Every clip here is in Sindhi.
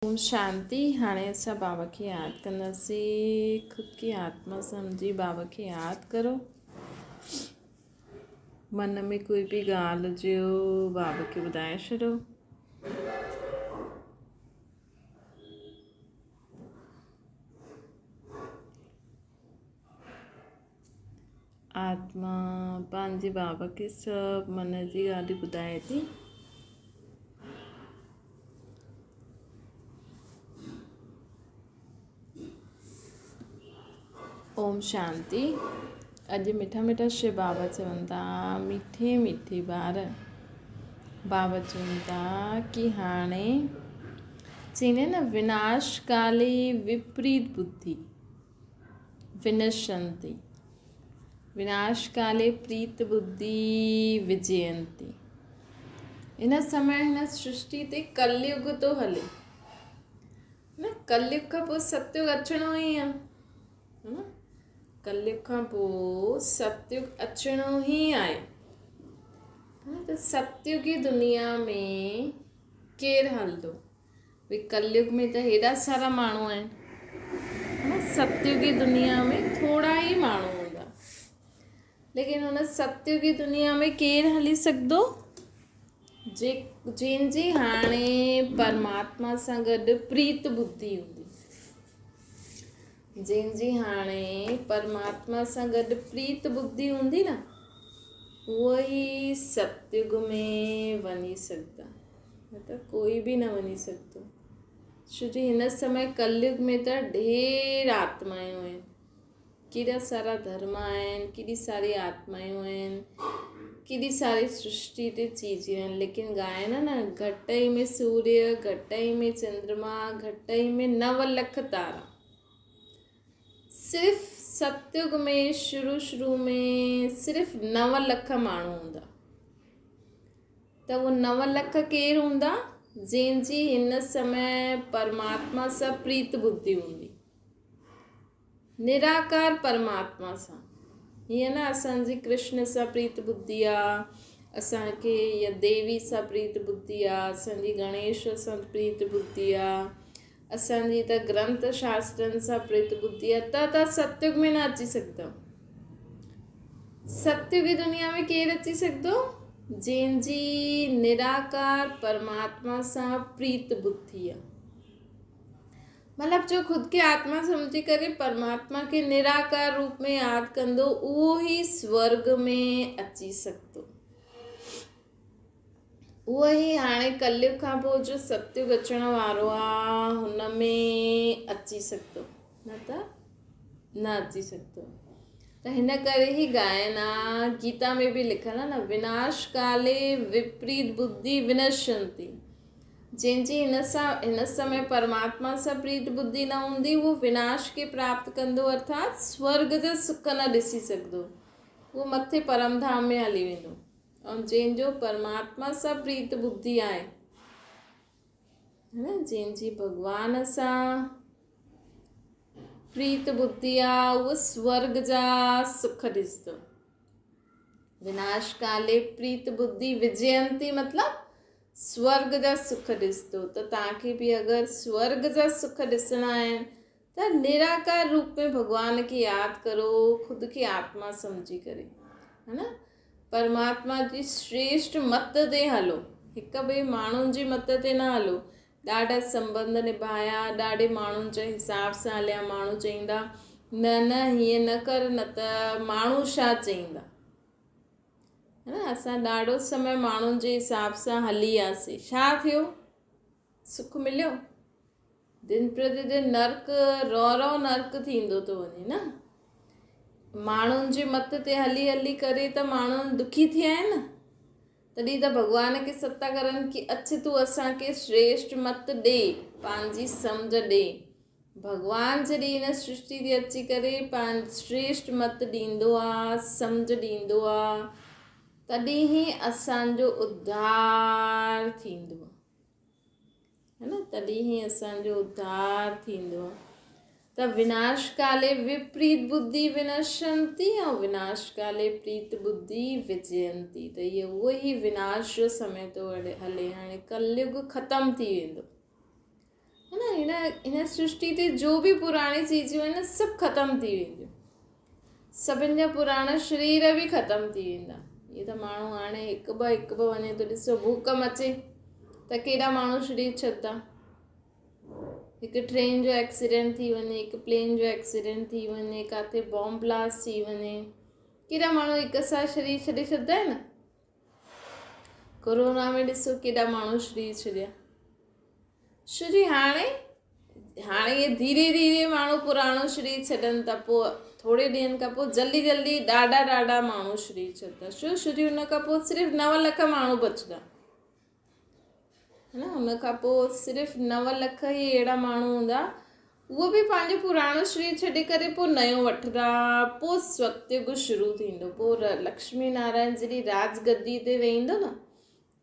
اوم شانتي هاڻي اسان بابا کي ياد ڪنداسين خود کي آتما سمجهي بابا کي ياد ڪرو من ۾ ڪوئي به ڳالهه هجي بابا کي ٻڌائي ڇڏو آتما پنهنجي بابا کي سڀ من جي ڳالهيون ٻڌائي ٿي. اوم شانتي اڄ مٺا مٺا شو بابا چون ٿا مٺي مٺي ٻار بابا چون ٿا ڪي هاڻي چيني نه وناش ڪالي وپريت ٻڌي ونشنتي، وناش ڪالي پريت ٻڌي وجينتي. هن سمي هن سرشٽي تي ڪليگ ٿو هلي نه ڪليگ کان پوء ستيگ اچڻو ئي آ نه ڪليگ کان پوء ستيگ اچڻو ئي آهي ته ستيگي دنيا ۾ ڪير هلندو ڀئي ڪليگ ۾ ته هيڏا سارا ماڻهو آهن نه ستيگي دنيا ۾ ٿورا ئي ماڻهو هوندا ليڪن هن ستيگي دنيا ۾ ڪير هلي سگهندو جي جنهن جي هاڻي پرماتما سان گڏ پريت ٻڌي هوندي جنهن جي هاڻي پرماتما سان گڏ پريت ٻڌي هوندي نه اهو ئي ستيگ ۾ وڃي سگهندا نه ته ڪوئي به نه وڃي سگهندو ڇو جو هن سمي ڪليگ ۾ ته ڍير آتمايون آهن ڪيڏا سارا ڌرم آهن ڪيڏي ساري آتمايون آهن ڪيڏي ساري سرشٽي تي چيزون آهن ليڪن ڳائن نه گهٽ ئي ۾ سوريه گهٽ ئي ۾ چندرما گهٽ ئي ۾ نو لک تارا صرف ستيگ ۾ شروع شروع ۾ صرف نو لک ماڻهو هوندا ته اهي نو لک ڪير هوندا؟ جنهن جي هن سمي پرماتما سان پريت ٻڌي هوندي. نراڪار پرماتما سان. هيئن نه اسان جي ڪرشن سان پريت ٻڌي آ، اسان کي يا ديوي سان پريت ٻڌي آ، اسان جي گڻيش سان پريت ٻڌي آ، اسان جي ته گرنٿ شاسترن سان پريت ٻڌي آ ته ته ستيگ ۾ نه اچي سگهندو. ستيگي دنيا ۾ ڪير اچي سگهندو؟ جنهن جي نراڪار پرماتما سان پريت ٻڌي آ. مطلب جو خود کي آتما سمجهي ڪري پرماتما کي نراڪار روپ ۾ ياد ڪندو اهو ئي سورگ ۾ اچي سگهندو. اهو ئي هاڻي ڪليگ کان پوء جو ستيگ اچڻ وارو آ هن ۾ اچي سگهندو نه ته نه اچي سگهندو ته هن ڪري هي ڳائن آ گيتا ۾ به لکيل آ نه وناش ڪالي وپريت ٻڌي ونشنتي جنهن جي هن سان هن سمي پرماتما سان پريت ٻڌي نه هوندي اهو وناش کي پراپت ڪندو ارٿات سورگ جا سک نه ڏسي سگهندو اهو مٿي پرم ڌام ۾ هلي ويندو ۽ جنهن جو پرماتما سان پريت ٻڌي آهي نه جنهن جي ڀڳوان سان پريت ٻڌي آ اهو سورگ جا سک ڏسندو وناش ڪالي پريت ٻڌي وجينتي مطلب سورگ جا سک ڏسندو ته توهان کي به اگر سورگ جا سک ڏسڻا آهن ته نراڪار روپ ۾ ڀڳوان کي ياد ڪرو خود کي آتما سمجهي ڪري ها نه پرماتما جي شريشٽ مت تي هلو، هڪ ٻئي ماڻهن جي مت تي نه هلو. ڏاڍا سنٻنڌ نڀايا، ڏاڍي ماڻهن جي حساب سان هليا، ماڻهو چئيندا، نه نه هيئن نه ڪر نه ته ماڻهو ڇا چئيندا. ها نه اسان ڏاڍو سمي ماڻهن جي حساب سان هلي آسي، ڇا ٿيو؟ سک مليو؟ دن پرتي دن نرڪ رئو رئو نرڪ ٿيندو ٿو وڃي نه ماڻهن جي مت تي هلي هلي ڪري ته ماڻهو دکي ٿيا آهن نه تڏهن ته ڀڳوان کي ستا ڪرن ڪي اچ تون اسان کي شريشٽ مت ڏي پنهنجي سمجھ ڏي ڀڳوان جڏهن هن سرشٽي تي اچي ڪري پنهنجي شريشٽ مت ڏيندو آ سمجھ ڏيندو آ تڏهن ئي اسان جو اڌار ٿيندو آ ها نه تڏهن ئي اسان جو اڌار ٿيندو ته وناش ڪالي وپريت ٻڌي ونشنتي ۽ وناش ڪالي پريت ٻڌي وجينتي ته اهو اهو ئي وناش جو سمي ٿو هلي هاڻي ڪليگ ختم ٿي ويندو ها هن هن سرشٽي تي جو به پراڻي چيزون آهن سڀ ختم ٿي وينديون. سڀن جا پراڻا شرير به ختم ٿي ويندا. هي ته ماڻهو هاڻي هڪ ٻه هڪ ٻه وڃي ٿو ڏسو ڀوڪم اچي ته ڪيڏا ماڻهو شرير ڇڏدا. هڪ ٽرين جو ايڪسيڊنٽ ٿي وڃي، هڪ پلين جو ايڪسيڊنٽ ٿي وڃي، ڪاٿي بام بلاسٽ ٿي وڃي، ڪيڏا ماڻهو هڪ سان شرير ڇڏي ڇڏدا آهن. ڪورونا ۾ ڏسو ڪيڏا ماڻهو شرير ڇڏيا. شرير هاڻي هاڻي ائين ڌيري ڌيري ماڻهو پراڻو شرير ڇڏن ته پوء ٿوري ڏينهن کان پوء جلدي جلدي ڏاڍا ڏاڍا ماڻهو شرير ڇڏندا. ڇو شرير ان کان پوء صرف 9 لک ماڻهو بچندا. نه ان کان پوء صرف 9 لک ئي اهڙا ماڻهو هوندا اهو به پنهنجو پراڻو شرير ڇڏي ڪري پوء نيو وٺندا. پوء ستيگ شروع ٿيندو. پوء لڪشمي نارائڻ جڏهن راج گدي تي ويهندو نه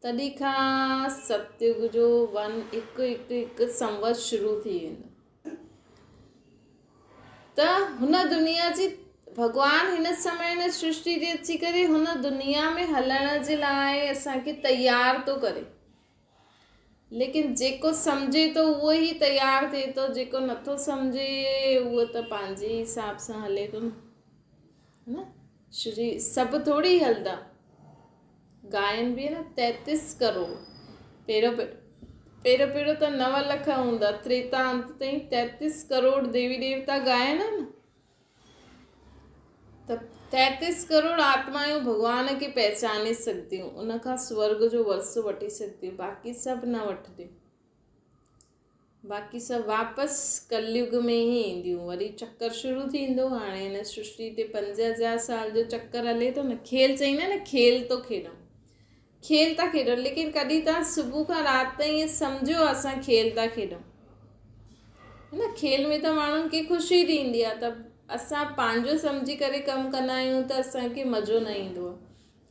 تڏهن کان ستيگ جو ون هڪ هڪ هڪ سنوت شروع ٿي ويندو. ته هن دنيا جي ڀڳوان هن سمي هن سرشٽي تي اچي ڪري هن دنيا ۾ هلڻ جي لاء اسان کي تيار ٿو ڪري. ليڪن جيڪو سمجهي ٿو اهو ئي تيار ٿئي ٿو، جيڪو نٿو سمجهي اهو ته پنهنجي حساب سان هلي ٿو نه. شري سڀ ٿوري هلندا. گائن به نه 33 ڪروڙ پهريون پهريون پهريون ته 9 لک هوندا، تريتا انت تائين 33 ڪروڙ ديوي ديوتا گائن آهن ته 33 ڪروڙ آتمايون ڀڳوان کي پهچاني سگهنديون، ان کان سورگ جو ورثو وٺي سگهنديون، باقي سڀ نه وٺنديون. باقي سڀ واپس ڪليگ ۾ ئي اينديون. وري چڪر شروع ٿيندو. هاڻي هن سرشٽي تي 5000 سال جو چڪر هلي ٿو نه. کيل چئيندا نه کيل ٿو کيڏون. کيل ٿا کيڏون ليڪن ڪڏهن توهان صبح کان رات تائين ائين سمجهيو اسان کيل ٿا کيڏون. نه کيل ۾ ته ماڻهن کي خوشي ٿيندي آهي ته اسان پنهنجو سمجهي ڪري ڪم ڪندا آهيون ته اسان کي مزو نه ايندو آهي.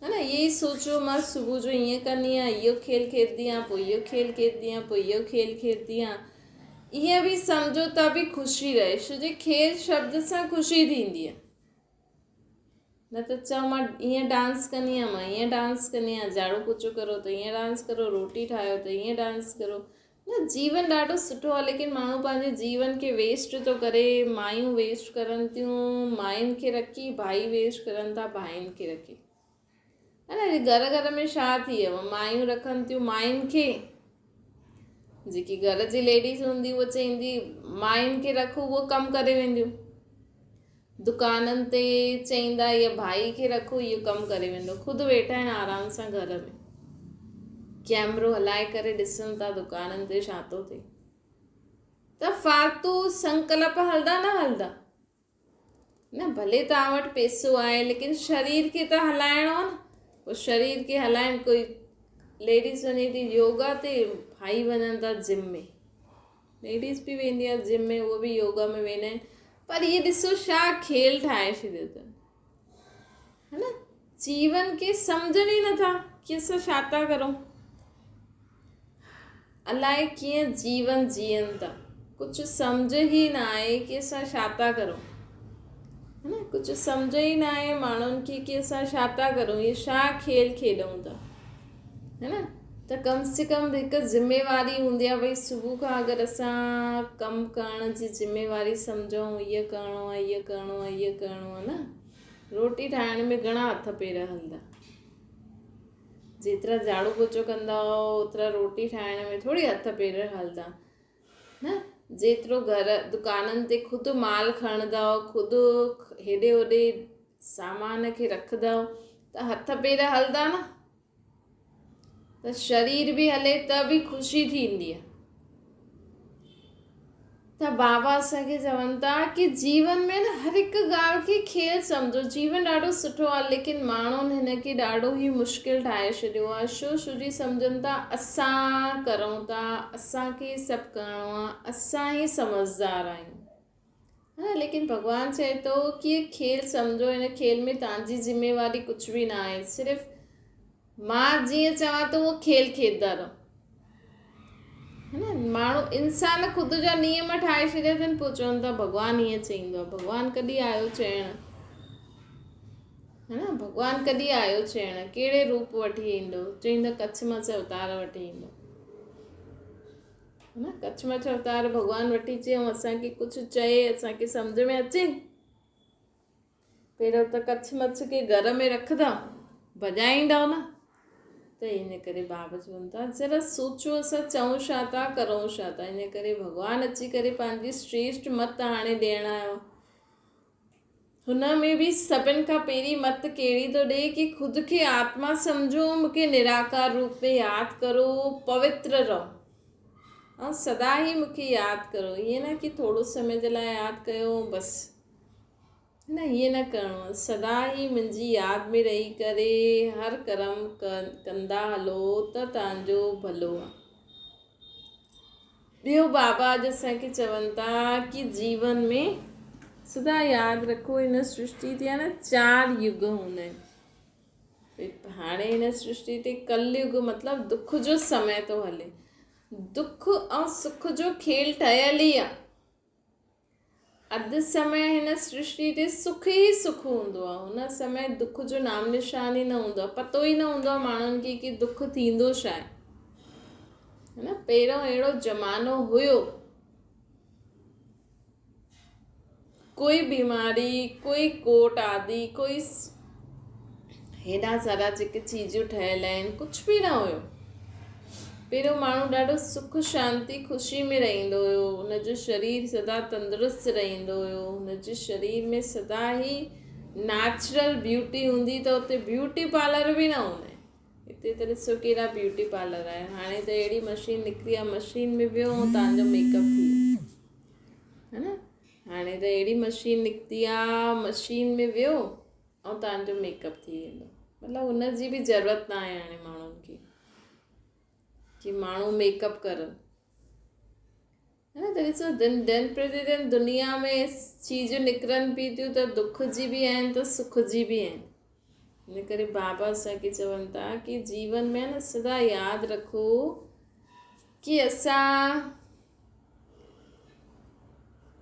ها نه اهي ئي سوچيو مان صبح جو ائين ڪندي آهيان اهو کيل کيڏندي آهيان پوء اهو کيل کيڏندي آهيان پوء اهو کيل کيڏندي آهيان ائين به سمجهو ته به خوشي رهي ڇو جي کيل شبد سان خوشي ٿيندي آهي نه ته چئو مان ائين ڊانس ڪندي آهيان مان ائين ڊانس ڪندي آهيان جهاڙو پوچو ڪرو ته ائين ڊانس ڪرو روٽي ٺاهيو ته ائين ڊانس ڪرو نه جيون ڏاڍو سٺو آهي ليڪن ماڻهو پنهنجي جيون کي ويسٽ ٿو ڪري مايون ويسٽ ڪرن ٿيون ماين کي رکي ڀائي ويسٽ ڪرن ٿا ڀائين کي رکي ها نه گهر گهر ۾ ڇا ٿي ويو مايون رکن ٿيون ماين کي جيڪي گهر جي ليڊيز هوندي اهو چوندي ماين کي رکو اهو ڪم ڪري وينديون دڪانن تي چئيندا يا ڀائي کي رکو اهو ڪم ڪري ويندو خود ويٺا آهن آرام سان گهر ۾ ڪيمرو هلائي ڪري ڏسن ٿا دڪانن تي ڇا ٿو ٿئي ته فالتو سنڪلپ هلدا نه هلدا نه ڀلي توهان وٽ پيسو آهي ليڪن شرير کي ته هلائڻو آهي نه پوء شرير کي هلائڻ ڪوئي ليڊيز وڃي ٿي يوگا تي ڀائي وڃن ٿا جم ۾ ليڊيز به ويندي آهي جم ۾ اهو به يوگا ۾ ويندا آهن پر هي ڏسو ڇا کيل ٺاهي ڇڏيو اٿن ها نه جيون کي سمجهن ئي نٿا ڪي اسان ڇا ٿا ڪرون الائي ڪيئن جيون جيئن ٿا ڪجهه سمجهه ئي نه آهي ڪي اسان ڇا ٿا ڪرون ها نه ڪجهه سمجهه ئي نه آهي ماڻهن کي ڪي اسان ڇا ٿا ڪرون هي ڇا کيل کيڏون ٿا ها نه ته ڪم سي ڪم هڪ ذميواري هوندي آهي ڀئي صبح کان اگر اسان ڪم ڪرڻ جي ذميواري سمجهون هيء ڪرڻو آهي هيء ڪرڻو آهي هيء ڪرڻو آهي نه روٽي ٺاهڻ ۾ گهڻا هٿ پير هلندا جيترا جهاڙو پوچو ڪندا اوترا روٽي ٺاهڻ ۾ ٿوري هٿ پير هلندا نه جيترو گهر دڪانن تي خود مال کڻندا خود هيڏي هوڏي سامان کي رکندا ته هٿ پير هلندا نه ته شرير به هلي ته به خوشي ٿيندي آهي ته بابا اسان کي چون ٿا ڪي جيون ۾ نه هر هڪ ڳالهه کي کيل سمجهو جيون ڏاڍو سٺو آهي ليڪن ماڻهن هن کي ڏاڍو ئي مشڪل ٺاهي ڇڏيو آهي شو شو جي سمجهن ٿا اسان ڪرون ٿا اسان کي سڀ ڪرڻو آهي اسان ئي سمجهدار آهيون ها ليڪن ڀڳوان چئي ٿو ڪي هي کيل سمجهو هن کيل ۾ توهان جي ذميواري ڪجهه به نه آهي صرف مان جيئن چوان ٿو اهو کيل کيڏندا رهو نه ماڻهو انسان خود جا نيم ٺاهي ڇڏيا اٿن پوء چون ٿا ڀڳوان ائين چئيندو آهي ڀڳوان ڪڏهن آيو چئڻ ها نه ڀڳوان ڪڏهن آيو چئڻ ڪهڙي روپ وٺي ايندو چئيندو ڪڇ مان اوتار وٺي ايندو. نه ڪڇ مڇ اوتار ڀڳوان وٺي اچي ۽ اسان کي ڪجهه چئي اسان کي سمجهه ۾ اچي. پهريون ته ڪڇ مڇ کي گهر ۾ رکندا ڀڄائيندا نه ته ان ڪري بابا چون ٿا ذرا سوچو اسان چئون ڇا ٿا ڪرون ڇا ٿا ان ڪري ڀڳوان اچي ڪري پنهنجي شريشٽ مت هاڻي ڏيڻ آيو هن ۾ به سڀن کان پهرين مت ڪهڙي ٿو ڏئي ڪي خود کي آتما سمجهو مون کي نراڪار روپ ۾ ياد ڪرو پوتر رهو ۽ سدا ئي مون کي ياد ڪرو ائين نه ڪي ٿورو سمي جي لاء ياد ڪيو بس نه ائين نه ڪرڻو سدا ئي منهنجي ياد ۾ رهي ڪري هر ڪرم ڪندا هلو ته تنهنجو ڀلو آ. ٻيو بابا اڄ اسان کي چون ٿا ڪي جيون ۾ سدا ياد رکو هن سرشٽي تي نه چار يگ هوندا آهن هاڻي هن سرشٽي تي ڪل يگ مطلب دک جو سمي ٿو هلي دک ۽ سک جو کيل ٺهيل ئي آهي اڌ سمي هن سرشٽي تي سک ئي سک هوندو آهي هن سمي دک جو نام نشان ئي نه هوندو آهي پتو ئي نه هوندو آهي ماڻهن کي ڪي دک ٿيندو ڇا آهي نه پهريون اهڙو زمانو هيو ڪوئي بيماري ڪوئي ڪوٽ آدي ڪوئي هيڏا سارا جيڪي چيزون ٺهيل آهن ڪجهه به نه هيو پهريون ماڻهو ڏاڍو سک شانتي خوشي ۾ رهندو هيو هن جو شرير سدا تندرست رهندو هيو هن جي شرير ۾ سدا ئي نيچرل بيوٽي هوندي ته اتي بيوٽي پارلر به نه هوندا آهن هتي ته ڏسو ڪيڏا بيوٽي پارلر آهن هاڻي ته اهڙي مشين نڪري آهي مشين ۾ ويو ۽ تان جو ميڪ اپ ٿي ويو ها نه هاڻي ته اهڙي مشين نڪتي آهي مشين ۾ ويو ۽ تان جو ميڪ اپ ٿي ويندو مطلب ان جي به ضرورت نه آهي هاڻي ماڻهن کي ڪي ماڻهو ميڪ اپ ڪرن ها نه ته ڏسو دن دن پرتي دن دنيا ۾ چيزون نڪرن پي ٿيون ته دک جي به آهن ته سک جي به آهن ان ڪري بابا اسان کي چون ٿا ڪي جيون ۾ نه سدا ياد رکو ڪي اسان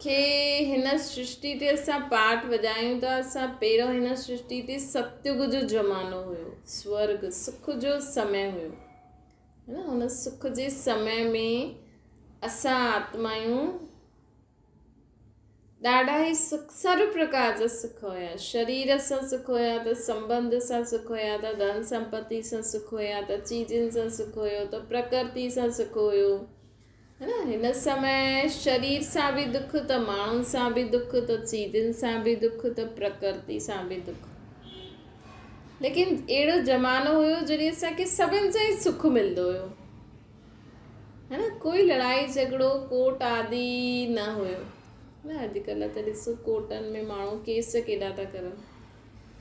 کي هن سرشٽي تي اسان پاٺ وڄايون ٿا اسان پهريون هن سرشٽي تي ستيگ جو زمانو هيو سورگ سک جو سمي هيو هن سک جي سمي ۾ اسان آتمايون ڏاڍا ئي سک سر پرڪار جا سک هيا. شرير سان سک هيا ته سنٻنڌ سان سک هيا ته ڌن سمپتي سان سک هيا ته چيزن سان سک هيو ته پرڪرتي سان سک هيو. هي نه هن سمي شرير سان به دک ته ماڻهن سان به دک ته چيزن سان به دک ته پرڪرتي سان به دک. ليڪن اهڙو زمانو هيو جڏهن اسان کي سڀن سان ئي سک ملندو هيو. هي نه ڪوئي لڙائي جهڳڙو ڪورٽ آدي نه هيو نه اڄڪلهه ته ڏسو ڪورٽن ۾ ماڻهو ڪيس ڪيڏا ٿا ڪرن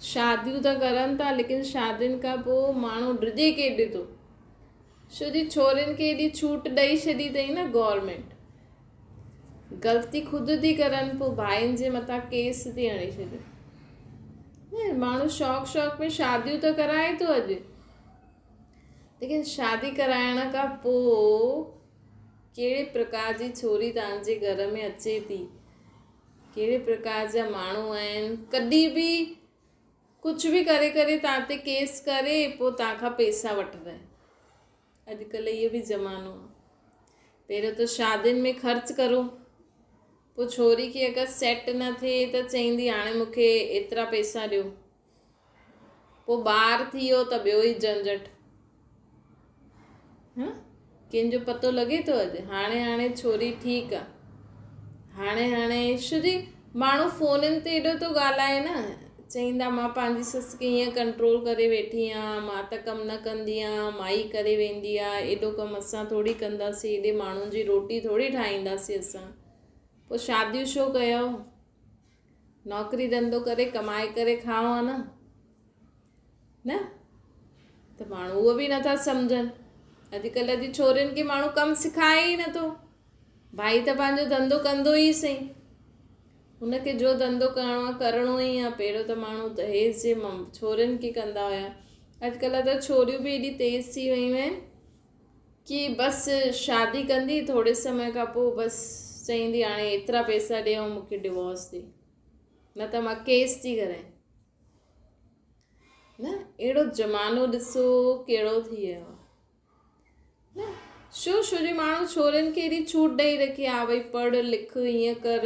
شاديون ته ڪرن ٿا ليڪن شادين کان پوء ماڻهو ڊڄي ڪيڏي ٿو ڇو جي ڇورين کي ايڏي ڇوٽ ڏئي ڇڏي اٿئي نه گورنمينٽ غلطي خود ٿي ڪرن پوء ڀائين جي مٿان ڪيس ٿي هڻي ڇڏي ماڻهو شوق شوق ۾ شاديون ته ڪرائي ٿو اڄ ليڪن شادي ڪرائڻ کان پوء ڪهڙي پرڪار جي ڇوري توهان جي گهر ۾ اچي ٿي ڪهڙي پرڪار جا ماڻهو آهن ڪڏهن به ڪجهه به ڪري ڪري توهان تي ڪيس ڪري پوء توهان کان پئسا وٺندا آهن اڄڪلهه اهو به زمانو آهي پهريون ته شادين ۾ خرچ ڪرو پوء ڇوري کي اگر سيٽ نه ٿئي ته چئيندي هاڻي مونکي ايترا پئسا ڏيو پوء ٻار ٿي ويو ته ٻيو ئي جهنجهٽ. ها ڪنهن جو پتو لڳي ٿو اڄ هاڻي هاڻي ڇوري ٺيڪ آ هاڻي هاڻي ڇو جي ماڻهو فونن تي ايڏو ٿو ڳالهائي نه چئيندا مان پنهنجي سس کي هيئن ڪنٽرول ڪري ويٺي آهيان مان ته ڪم نه ڪندي آهيان مائي ڪري ويندي آ ايڏو ڪم اسان ٿوري ڪنداسين ايڏي ماڻهن جي روٽي ٿوري ٺاهينداسين اسان پوء شاديون ڇو ڪيو نوڪري ڌنڌو ڪري ڪمائي ڪري کائو ها نه نه ته ماڻهو اهو به نٿا سمجهن اڄڪلهه جي ڇورين کي ماڻهو ڪم سکائي ئي نٿو ڀائي ته پنهنجو ڌنڌو ڪندو ئي سهي هن کي جو ڌنڌو ڪرڻو آهي ڪرڻو ئي آهي پهريون ته ماڻهو دهيج جي ڇورين کي ڪندا هيا اڄڪلهه ته ڇوريون به ايڏي تيز ٿي ويون آهن ڪي بس شادي ڪندي ٿوري سمي کان پوء بس چئيندي هاڻي ايترا پئسا ڏي ۽ مونکي ڊيوورس ڏي نه ته مان ڪيس ٿي ڪرائين نه اهڙو زمانو ڏسو ڪهڙو ٿي ويو آهي نه. ڇو؟ ڇو جي ماڻهو ڇورين کي ايڏي ڇوٽ ڏئي رکي آ ڀئي پڙهه لک ائين ڪر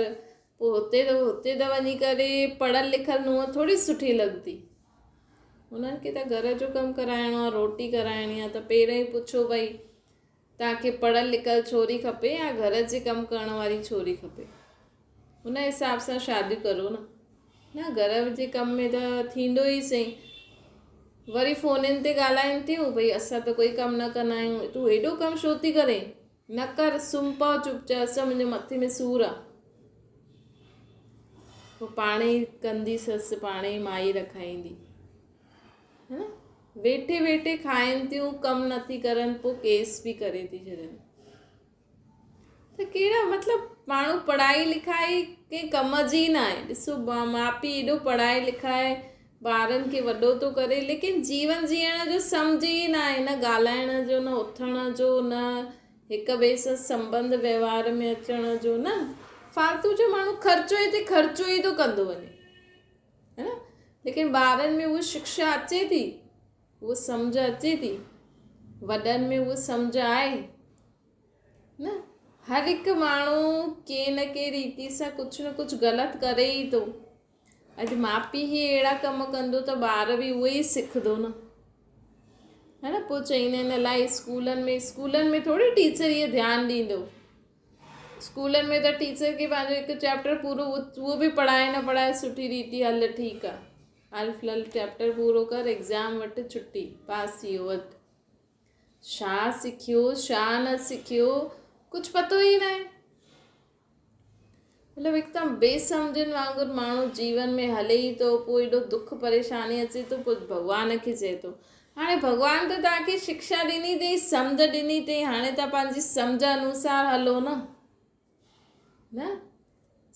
پوء هتي ته هتي ته وڃي ڪري پڙهيل لکيل نونهن ٿوري سٺي لڳندي. انهن کي ته گهر جو ڪم ڪرائڻو آ روٽي ڪرائڻي آ ته پهريون ئي پڇو ڀئي توهان کي پڙهيل لکيل ڇوري کپي يا گهر جي ڪم ڪرڻ واري ڇوري کپي ان حساب سان شاديون ڪرو نه نه گهر جي ڪم ۾ ته ٿيندو ئي سهي وري فونن تي ڳالهائين ٿيون ڀئي اسان ته ڪوئي ڪم نه ڪندا آهيون تون هيڏو ڪم ڇو ٿي ڪرين نه ڪر سمهه پئو چپ چاپ سان منهنجي مٿي ۾ سور آ پوء پاڻ ئي ڪندي سس پاڻ ئي مائي رکائيندي ها نه ويٺي ويٺي کائن ٿيون ڪم نٿي ڪرن پوء ڪيس به ڪري ٿي ڇڏن ته ڪهڙا مطلب ماڻهو پڙهائي لکائي ڪنهن ڪم جي نه آهي ڏسو ماء پيء ايڏو پڙهائي لکائي ٻارن کي وڏو ٿو ڪري ليڪن جيون جيئڻ جو سمجهه ئي نه آهي نه ڳالهائڻ جو نه اٿڻ جو نه هڪ ٻئي سان سنٻنڌ وهنوار ۾ اچڻ جو نه فالتو جو ماڻهو خرچو ئي تي خرچو ئي ٿو ڪندو وڃي ها نه ليڪن ٻارن ۾ اها شڪشا اچي ٿي اها سمجهه اچي ٿي وڏن ۾ اها سمجهه آهي نه هر هڪ ماڻهو ڪنهن نه ڪنهن ريتي سان ڪجهه نه ڪجهه غلط ڪري ئي ٿو اڄ ماء پيء ئي اهڙا ڪم ڪندو ته ٻار به اهي ئي سکندو نه ها نه پوء چئيندا آهن الائي اسڪولن ۾ اسڪولن ۾ ٿوري ٽيچر اهي ڌيان ڏيندو اسڪولن ۾ ته ٽيچر کي پنهنجو هڪ چيپٽر پورو اهو به پڙهائي نه پڙهائي سٺي ريتي هل ٺيڪ آ حال في الحال چيپٽر پورو ڪر ايگزام وٽ ڇٽي پاس ٿي ويو وڌ ڇا سکيو ڇا نه سکيو ڪجهه پتو ئي ناهي مطلب هڪدم بي سمجهن وانگر ماڻهو جيون ۾ هلي ئي ٿو پوء ايڏو دک پريشاني اچي ٿو پوء ڀڳوان کي چئي ٿو هاڻي ڀڳوان ته توهان کي شڪشا ڏني اٿئي، سمجهه ڏني اٿئي، هاڻي توهان پنهنجي سمجهه انوسار هلو نه. نه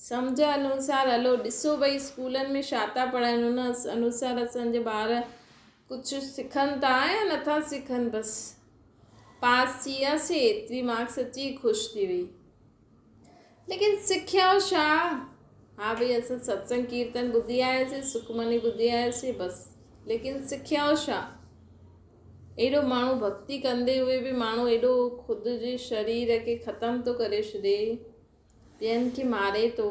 سمجهه انوسار هلو. ڏسو ڀئي اسڪولن ۾ ڇا ٿا پڙهائين ان انوسار اسان جا ٻار ڪجهه سکن ٿا يا نٿا سکن بس پاس ٿي وياسي ايتري مارڪس اچي خوش ٿي وئي. ليڪن سکيو ڇا؟ ها ڀئي اسان ستسنگ ڪيرتن ٻڌي آياسي، سکمني ٻڌي آياسي بس ليڪن سکيو ڇا؟ ايڏو ماڻهو ڀڳتي ڪندي هوئي به ماڻهو ايڏو خود جي شرير کي ختم ٿو ڪري ڇڏي، ٻين کي ماري ٿو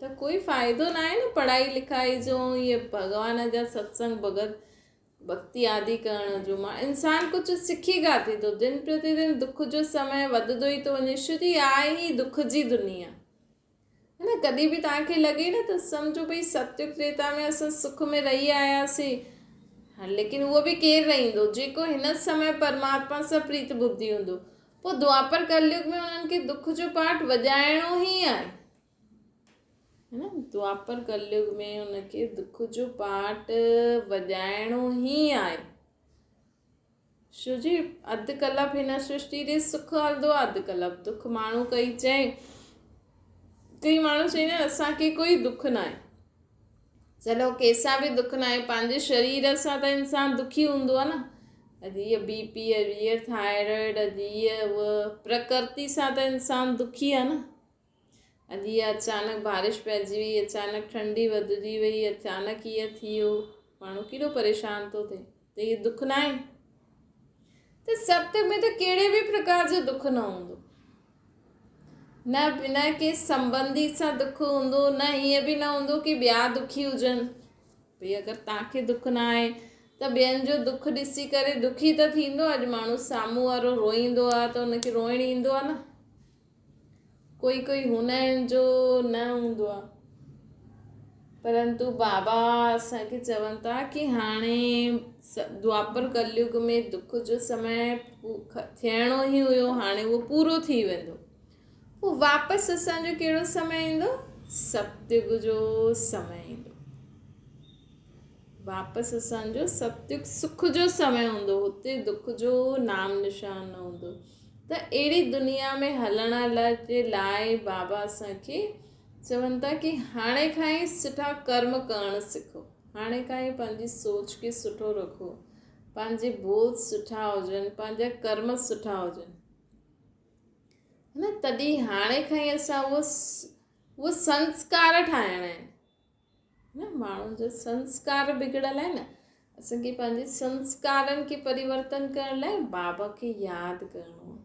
ته ڪوئي فائدو ناهي نه پڙهائي لکائي جو ۽ ڀڳوان جا ستسنگ ڀڳت ڀڳتي آدي ڪرڻ جو مان انسان ڪجهه سکي ڪاٿي ٿو دن پرتي دن دک جو سمي وڌندو ئي ٿو وڃي شو جي آهي ئي دک جي دنيا نه ڪڏهن به توهان کي لڳي نه ته سمجهو ڀئي ستيگ تريتا ۾ اسان سک ۾ رهي آياسي ها ليڪن اهو به ڪير رهندو جيڪو هن سمي پرماتما سان پريت ٻڌي هوندو پوء دوآپر ڪليگ ۾ انهن کي دک جو پاٺ وڄائڻو ئي آهي نه دوآپر ڪليگ ۾ ان کي دک جو پاٽ وڄائڻو ئي آهي. شو جي اڌ ڪلپ هن سرشٽي تي سک هلندو آهي اڌ ڪلپ دک ماڻهو ڪئي چئي ڪئي ماڻهو چئيندا آهن اسان کي ڪوئي دک ناهي چلو ڪنهن سان به دک ناهي پنهنجي شرير سان ته انسان دکي هوندو آهي نه اڄ هيء بي پي اڄ هيء ٿائرائيڊ اڄ هيء هوء پرڪرتي سان ته انسان دکي آهي نه اڄ اها اچانڪ بارش پئجي وئي، اچانڪ ٺنڊي وڌجي وئي، اچانڪ هيئن ٿي ويو، ماڻهو ڪيڏو پريشان ٿو ٿئي ته اهو دک نه آهي؟ ته ست ۾ ته ڪهڙي به پرڪار جو دک نه هوندو، نه بنا ڪنهن سنبنڌي سان دک هوندو، نه هيئن به نه هوندو ڪي ٻيا دکي هجن. ڀئي اگر توهان کي دک نه آهي ته ٻين جو دک ڏسي ڪري دکي ته ٿيندو. اڄ ماڻهو سامهون وارو روئيندو آهي ته ان کي روئڻ ايندو آهي نه. ڪوئي ڪوئي هوندا آهن جو نه هوندو آهي پرنتو بابا اسان کي چون ٿا ڪي هاڻي دوآپر ڪليگ ۾ دک جو سمي ٿيڻو ئي هيو هاڻي اهو پورو ٿي ويندو پوء واپس اسان جو ڪهڙو سمي ايندو ستيگ جو سمي ايندو واپس اسان جو ستيگ سک جو سمي هوندو هتي دک جو نام نشان نه هوندو ته اهڙي دنيا ۾ هلڻ جي لاء بابا اسان کي چون ٿا ڪي هاڻي کان ئي سٺا ڪرم ڪرڻ سکو، هاڻي کان ئي پنهنجي سوچ کي سٺو رکو، پنهنجي بول سٺا هجن، پنهنجا ڪرم سٺا هجن نه تڏهن هاڻي کان ئي اسان اهو اهو سنسڪار ٺاهڻا آهن نه ماڻهن جا سنسڪار بگڙيل آهن نه. اسان کي پنهنجي سنسڪارن کي پريورتن ڪرڻ لاء بابا کي ياد ڪرڻو آهي.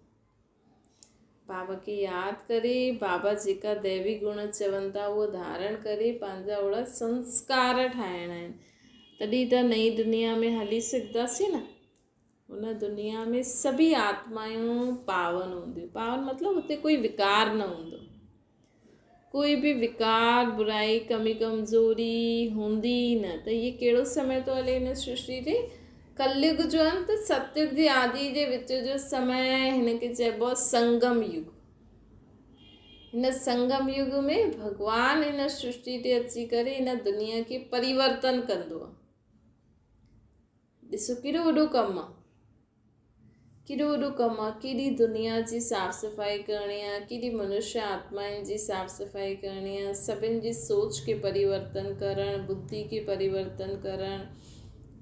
بابا کي ياد ڪري، بابا جيڪا ديوي گڻ چون ٿا اهو ڌارڻ ڪري پنهنجا اهڙا سنسڪار ٺاهڻا آهن. تڏهن ته نئين دنيا ۾ هلي سگهنداسين نه. ان دنيا ۾ سڀئي آتمائون پاون هونديون. پاون مطلب اتي ڪوئي وڪار نه هوندو. ڪوئي به وڪار، برائي، ڪمي ڪمزوري هوندي ئي نه ته هي ڪهڙو سمي ٿو هلي هن سرشٽي تي؟ ڪليگ جو انت ستيگ جي آدي جي وچ جو سمي هن کي چئبو آهي سنگم يگ. هن سنگم يگ ۾ ڀڳوان هن سرشٽي تي اچي ڪري هن دنيا کي پريورتن ڪندو آهي. ڏسو ڪيڏو وڏو ڪم آ. ڪيڏو وڏو ڪم آ، ڪيڏي دنيا جي صاف صفائي ڪرڻي آ، ڪيڏي منشيه آتمائن جي صاف صفائي ڪرڻي آ، سڀن جي سوچ کي پريورتن ڪرڻ، ٻڌي کي پريورتن ڪرڻ،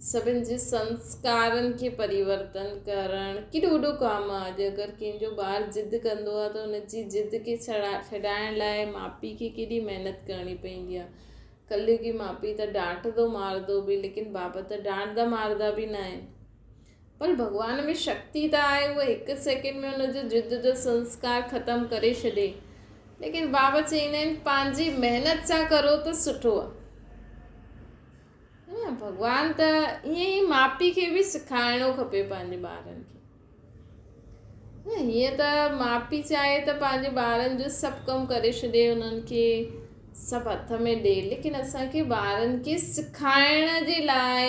سڀن جي سنسڪارن کي پريورتن ڪرڻ، ڪيڏو وڏو ڪم آ. اڄ اگر ڪنهن جو ٻار ضد ڪندو آ ته ان جي ضد کي ڇڏائڻ لاء ماء پيء کي ڪيڏي محنت ڪرڻي پوندي آ. ڪليگي ماء پيء ته ڊانٽندو مارندو به ليڪن بابا ته ڊانٽدا مارندا به نه آهن پر ڀڳوان ۾ شڪتي ته آهي اهو هڪ سيڪنڊ ۾ ان جو ضد جو سنسڪار ختم ڪري ڇڏي ليڪن بابا چئيندا آهن پنهنجي محنت سان ڪرو ته سٺو آهي ڀڳوان ته ائين ئي ماء پيء کي به سکائڻو کپي پنهنجي ٻارن کي هيئن ته ماء پيء چاهي ته پنهنجي ٻارن جو سڀ ڪم ڪري ڇڏي انهن کي سڀ هٿ ۾ ڏي ليڪن اسان کي ٻارن کي سکائڻ جي لاء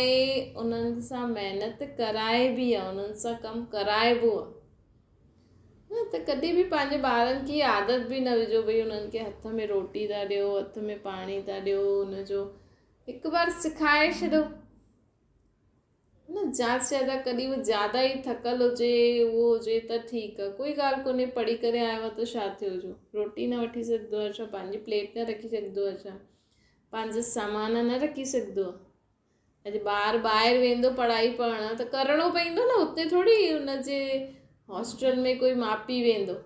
انهن سان محنت ڪرائبي آهي انهن سان ڪم ڪرائبو آهي نه ته ڪڏهن به پنهنجي ٻارن کي عادت به نه وجهو ڀئي انهن کي هٿ ۾ روٽي ٿا ڏيو هٿ ۾ پاڻي ٿا ڏيو ان جو هڪ بار سکائي ڇڏو نه زياده سي زياده ڪڏهن هو زياده ئي ٿڪل هجي اهو هجي ته ٺيڪ آهي ڪوئي ڳالهه ڪونهي پڙهي ڪري آيو آهي ته ڇا ٿيو جو روٽي نه وٺي سگهندو آهي ڇا پنهنجي پليٽ نه رکي سگهندو آهي ڇا پنهنجو سامان نه رکي سگهندو آهي اڄ ٻار ٻاهر ويندو پڙهائي پڙهڻ ته ڪرڻو پوندو نه اتي ٿوري ان جي هاسٽل ۾ ڪوئي ماء پيء ويندو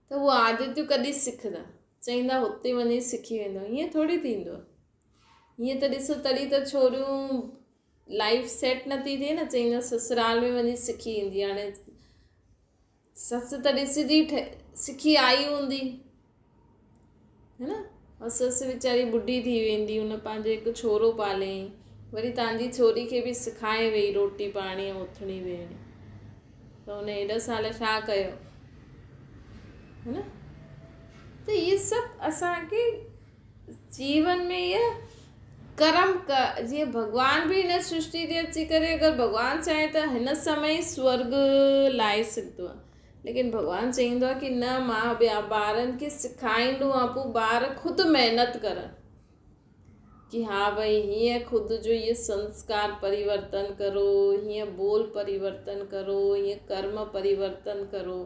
ته اهو عادتيون ڪڏهن سکندا چئيندا هتي وڃي سکي ويندو ائين ٿوري ٿيندو آهي هيئن ته ڏسو تڏهن ته ڇوريون لائيف سيٽ نٿي ٿئي نه چئيندا سسرال ۾ وڃي سکي ايندي هاڻي سس ته ڏسجي سکي آئي هوندي هي نه اور سس ويچاري ٻڍي ٿي ويندي هن پنهنجو هڪ ڇورو پاليائين وري تنهنجي ڇوري کي به سکائي وئي روٽي پاڻي اٿڻي ويهڻي ته هن ايڏا سال ڇا ڪيو هي نه ته اهي سڀ اسانکي جيون ۾ اهي ڪرم جيئن ڀڳوان به هن سرشٽي تي اچي ڪري اگر ڀڳوان چاهي ته هن سمي ئي سورڳ لاهي سگهندو آهي ليڪن ڀڳوان چئيندو آهي ڪي نه مان ٻيا ٻارن کي سکائيندو آهيان پوء ٻار خود محنت ڪرن ڪي ها ڀئي هيئن خود جو اهي سنسڪار پريورتن ڪرو هيئن بول پريورتن ڪرو هيئن ڪرم پريورتن ڪرو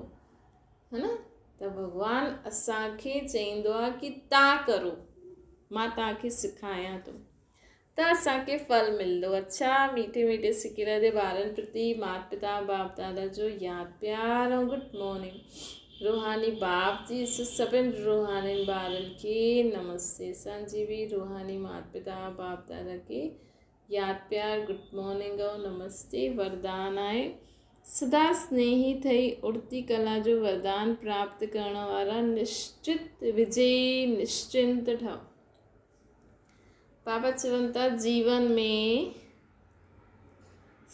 ها نه ته ڀڳوان اسان کي چئيندو آهي ڪي تان ڪرو مان توهان کي سکايان ٿو ته اسان کي ڦل ملندو. اڇا ميٺي ميٺي سڪيرا جي ٻارن پرتي مات پتا باپ دادا جو ياد پيار ۽ گڊ مارننگ. روحاني باپ جي سڀن روحانين ٻارن کي نمستي. اسان جي به روحاني مات پتا باپ دادا کي ياد پيار گڊ مارننگ ۽ نمستي وردان آهي سدا سنيهي ٿئي اڙتي ڪلا جو وردان پراپت ڪرڻ وارا نشچت وجئي نشچنت ٺهو بابا چون ٿا جيون ۾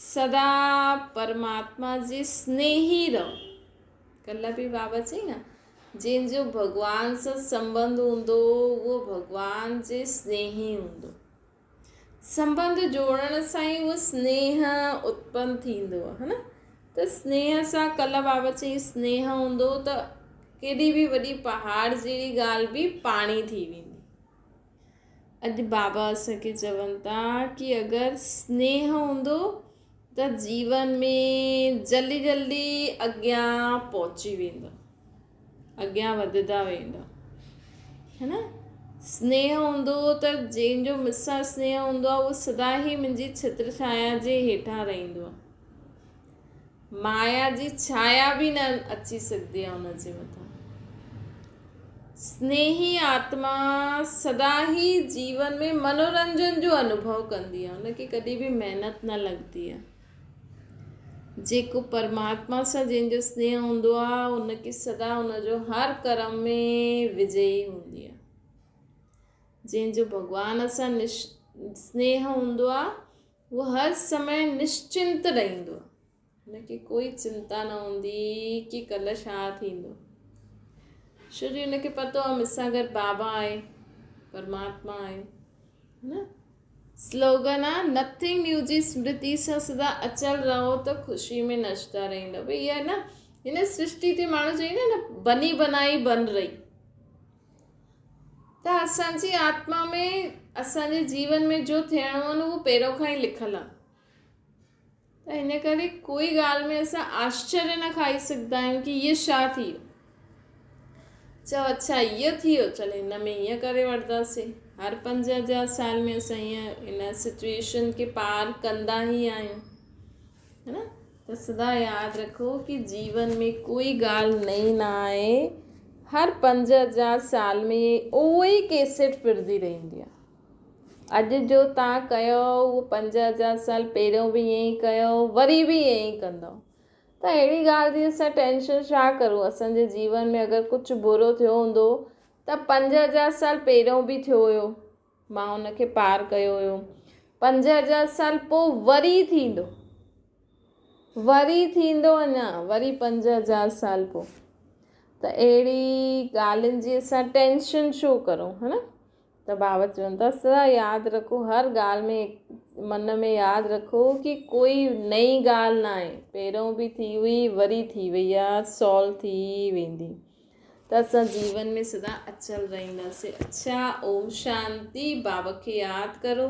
سدا پرماتما جي سنيهي رهو ڪلهه به بابا چئي نه جنهن جو ڀڳوان سان سنبنڌ هوندو اهو ڀڳوان جي سنيهي هوندو سنٻنڌ جوڙڻ سان ئي اهو سنيهه اتپن ٿيندو آهي نه ته سنيهه سان ڪلهه بابا چئي سنيهه هوندو ته ڪيڏي به وڏي پهاڙ جهڙي ڳالهه به پاڻي ٿي ويندي اڄ بابا اسان کي چون ٿا ڪي اگر سنيهه هوندو ته جيون ۾ جلدي جلدي اڳيان پهچي ويندو اڳيان وڌندا ويندا هي نه سنيهه هوندو ته جنهن جو مون سان سنيهه هوندو آهي اهو سدا ئي منهنجي ڇتر ڇايا جي هيٺان رهندو آهي مايا جي ڇايا به نه اچي سگهندي آهي ان جي مٿان. سنيهي آتما سدا ئي جيون ۾ منورنجن جو انوڀو ڪندي آهي، ان کي ڪڏهن به محنت نه لڳندي آهي. جيڪو پرماتما سان جنهن جو سنيهه هوندو آهي، ان کي سدا ان جو هر ڪرم ۾ وجئي هوندي آهي. جنهن جو ڀڳوان سان سنيهه هوندو آهي، اهو هر سمي نشچنت رهندو آهي. هن کي ڪوئي چنتا نه هوندي ڪي ڪلهه ڇا ٿيندو. ڇو جو هن کي پتو آهي مون سان گڏ بابا آهي، پرماتما آهي. نه سلوگن آ نٿنگ نيو جي سمرتي سان سدا اچل رهو ته خوشي ۾ نچدا رهندو. ڀئي اها نه هن سرشٽي تي ماڻهو چئي نه بني بنائي بن رهي. ته اسان جي آتما ۾ اسان جي جيون ۾ جو ٿيڻو آهي نه اهو پهريون کان ئي لکيل آهي. ته ان ڪري ڪوئي ڳالهه ۾ اسان آشچريه نه کائي سگهندا آهيون ڪي هيء ڇا ٿي ويو. چئو اڇا هيء ٿي ويو چل هن ۾ هيئن ڪري وٺنداسين. هر 5000 سال ۾ اسان هيئن ان سچوئيشن کي پار ڪندا ئي آهيون. ہے نا؟ ته سدا ياد رکو ڪي جيون ۾ ڪوئي ڳالهه نئين نه آهي. هر 5000 سال ۾ اهو ئي ڪيسيٽ ڦرندي رهندي آهي. اڄ جو توهان ڪيو اهو 5000 سال پهريون به ائين ئي ڪيو وري به ائين ئي ڪندؤ ته اهڙي ڳالهه جي اسان ٽينشن ڇا ڪرون اسان جي جيون ۾ اگر ڪجهه برو ٿيو هوندو ته 5000 سال پهريون به ٿيو هيو مان ان کي پار ڪيو هيو 5000 سال پوء وري ٿيندو وري ٿيندو اڃا وري 5000 سال پوء ته اهڙي ڳالهين جي اسان ٽينشن ڇو ڪرون ها نه ته بابا چون ٿا سدا ياد رکو هر ڳالهه ۾ من ۾ ياد رکو ڪي ڪوئي نئين ڳالهه نه آهي پهريون به ٿي هئي وري ٿي وئي آهي سالو ٿي ويندي ته اسان جيون ۾ سدا اچل رهنداسين اڇا اوم شانتي بابا کي ياد ڪرو.